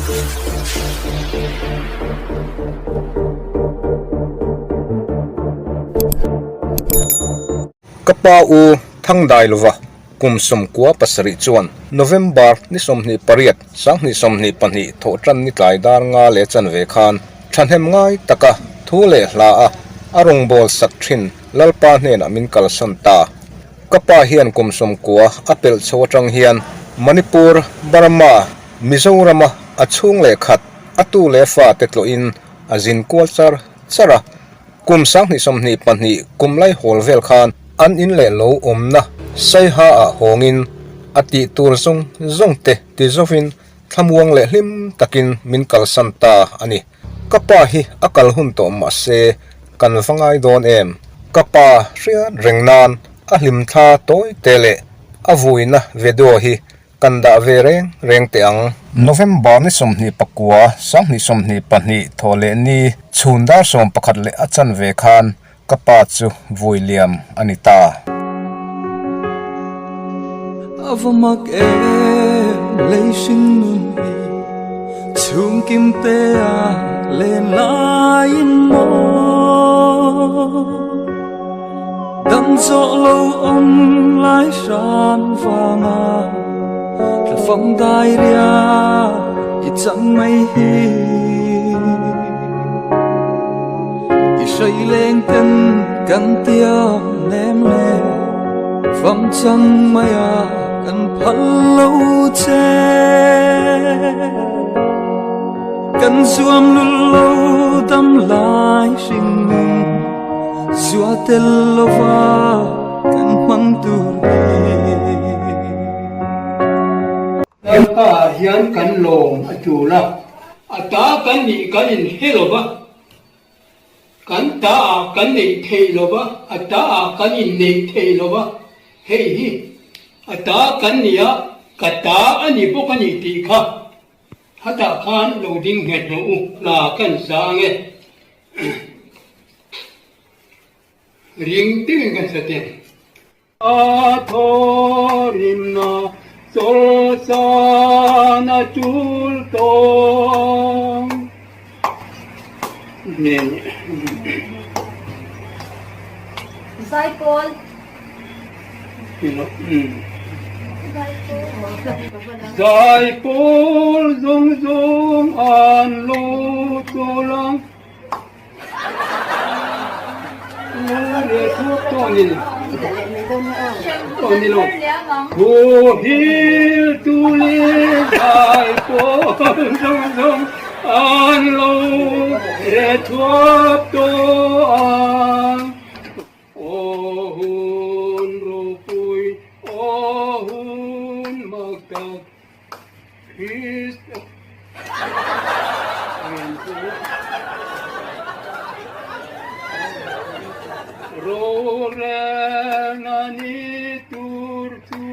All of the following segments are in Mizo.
Ka pa u Thangdailova kum 97 chuan November ni 28, 2022 thawhtan ni tlai dar nga leh chanve khan thahnem ngai taka thu leh hla a a rawngbâwl sak thin Lalpa hnenah min kalsan ta. Ka pa hian kum 90 a pelh chho atang hian Manipur, Burma, Mizorama a chhung leh khat a tu leh fate tlawhin a zin kual char char a. Kum 2022 kum lai hawl vel khan an in leh lo awmna Saiha ah hawngin a tih tur zawng zawng te ti zovin thlamuang leh hlim takin min kalsan ta a ni. Ka pa hi a kal hun tawh mahse kan va ngai dawn em? Ka pa hriat reng nan a hlimthla tawi te leh a vuina video hi Kan dah ve reng reng teh ang. November ni 29, 2022 thawh leh ni chhun dar 11 leh a chanve khan ka pa chu vui liam a ni ta. A va mak em lei hring nun hi chhung kim te a len laiin maw Dam zawh lo awm lai hran vanga thla fam dai ria i chang mai hi. I hrai leng ten kan tiam nem le fam chang mai a kan phal lo che. Kan zuam lul lo dam lai hring nun. Zua tel lova kan hmang tur hi. Lalpa ah hian kan lawm a tul a, a ta kan nih kan inhre lova, kan ta ah kan neih theih lova, a ta ah kan inneih theih lova, hei hi a ta kan ni a, ka ta a ni bawk a ni tih kha hetah khan lo ding nghet rawh u, hla kan sa ang e. Ring deuhin kan sa teh. A thawrimna chawlsan a tul tawng nen. Zaipawl. Zaipawl zawng zawng an lo chawl ang. Aw hun ropui, aw hun mak tak, Krista Rorelna ni tur chu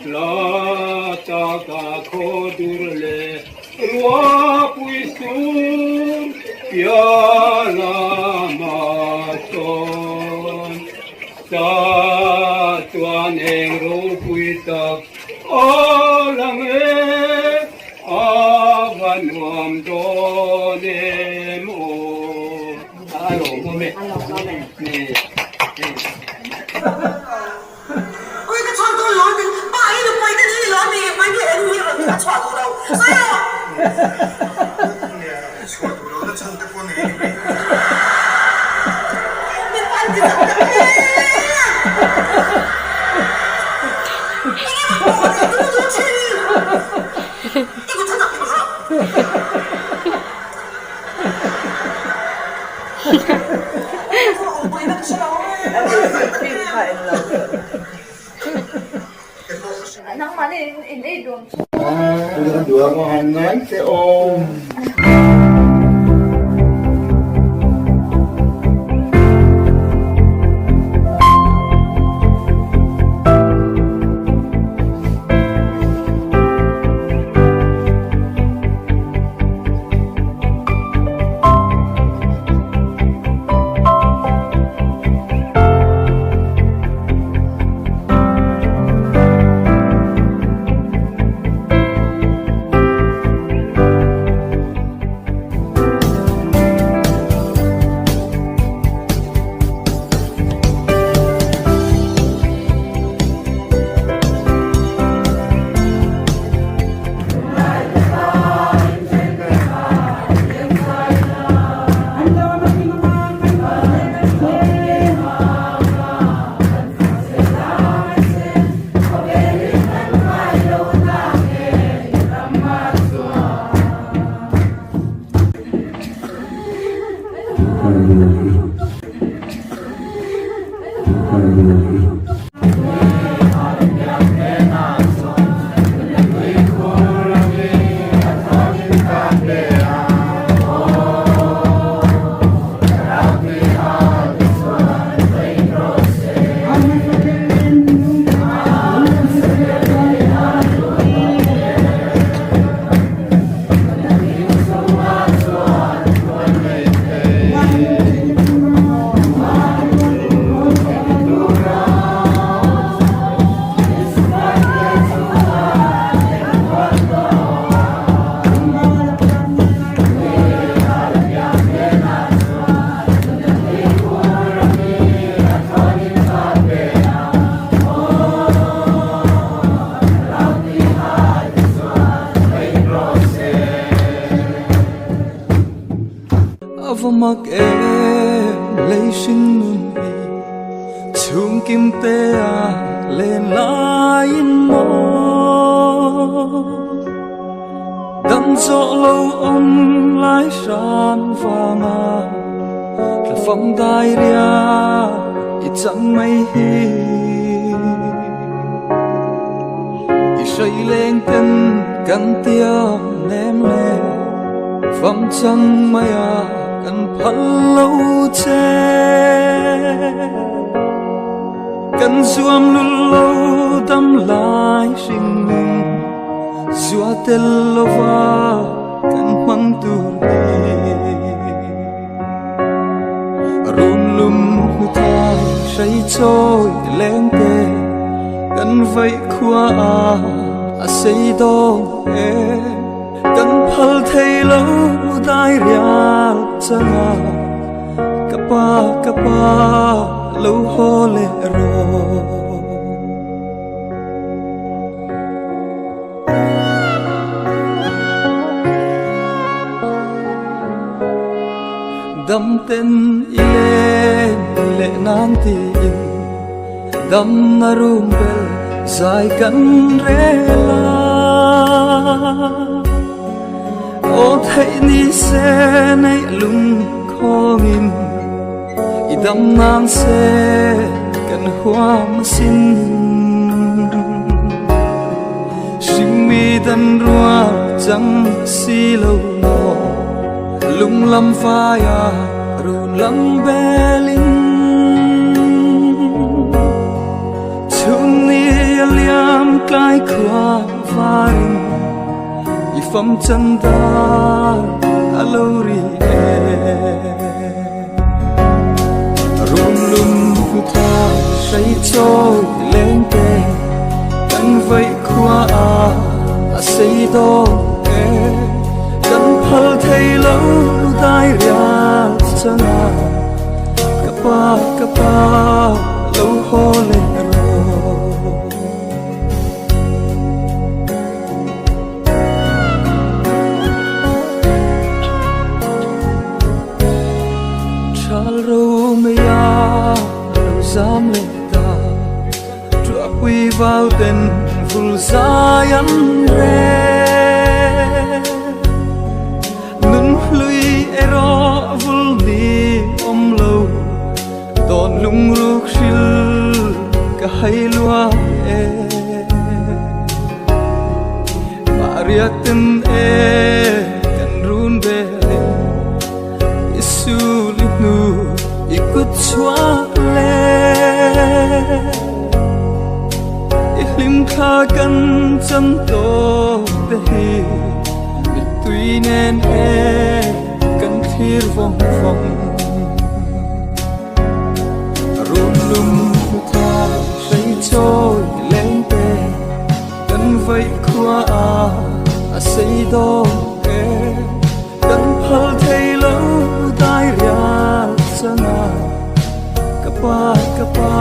hla taka khaw dur leh ruahpui sur piala masawn ta chuan eng ropui tak aw lang e a va nuam dawn em aw. A lawmawm e. Ui ka chhuak dawn lo tin pa hi nupui te ni lo mi nupui te en hi rawn ka chhuah duh lo sawi rawh. Nia chhuah duh lo na chhan te pawh nei ni mai. Min pan ti tak tak em. Enge maw pawh ka duh duh thin. I kut tha tak rawh. va mak em lei hring nun hi chhung kim te a len laiin maw Dam zawh lo awm lai hran vanga tla fam dai riak i chang mai hi. I hrai leng ten kan tiam nem le fam chang mai a kan phal lo che. Kan zuam lul lo dam lai hring nun. Zua tel lova kan hmang tur hi. Run lum hmu thai hrei chawi leng te kan vaih khua a a sei dawn e. Kan phal thei lo dai rial changa ka pa ka pa lo haw leh rawh. Dam ten i len leh nan tiin dam na rum bel zai kan rel a. Aw theih ni se neih lung khawngin i dam nan se kan huam asin. Hringmi dan rual chang si lo maw lung lam vaia run lam belin. Chhun ni a liam tlai khua varin i fam chan dar a lo ri e. Run lum hmu thai hrei chawi leng te kan vaih khua a a sei dawn e. Kan phal thei lo dai rial changa ka pa ka pa lo haw leh rawh. Thal ro mei a lo zam leh ta Tuahpui vau ten vul zai an rel Nun hlui erawh vul ni awm lo Dawn lungruk hril ka hai lua e. Maria ten e kan run belin i sul i hnu i kut chhuak le i hlim thla kan chan tawk te hi mittui nen e kan thlir vawng vawng. Run lum hmu thai hrei chawi leng te kan vaih khua a a sei dawn e. Kan phal thei lo dai rial changa ka pa ka pa.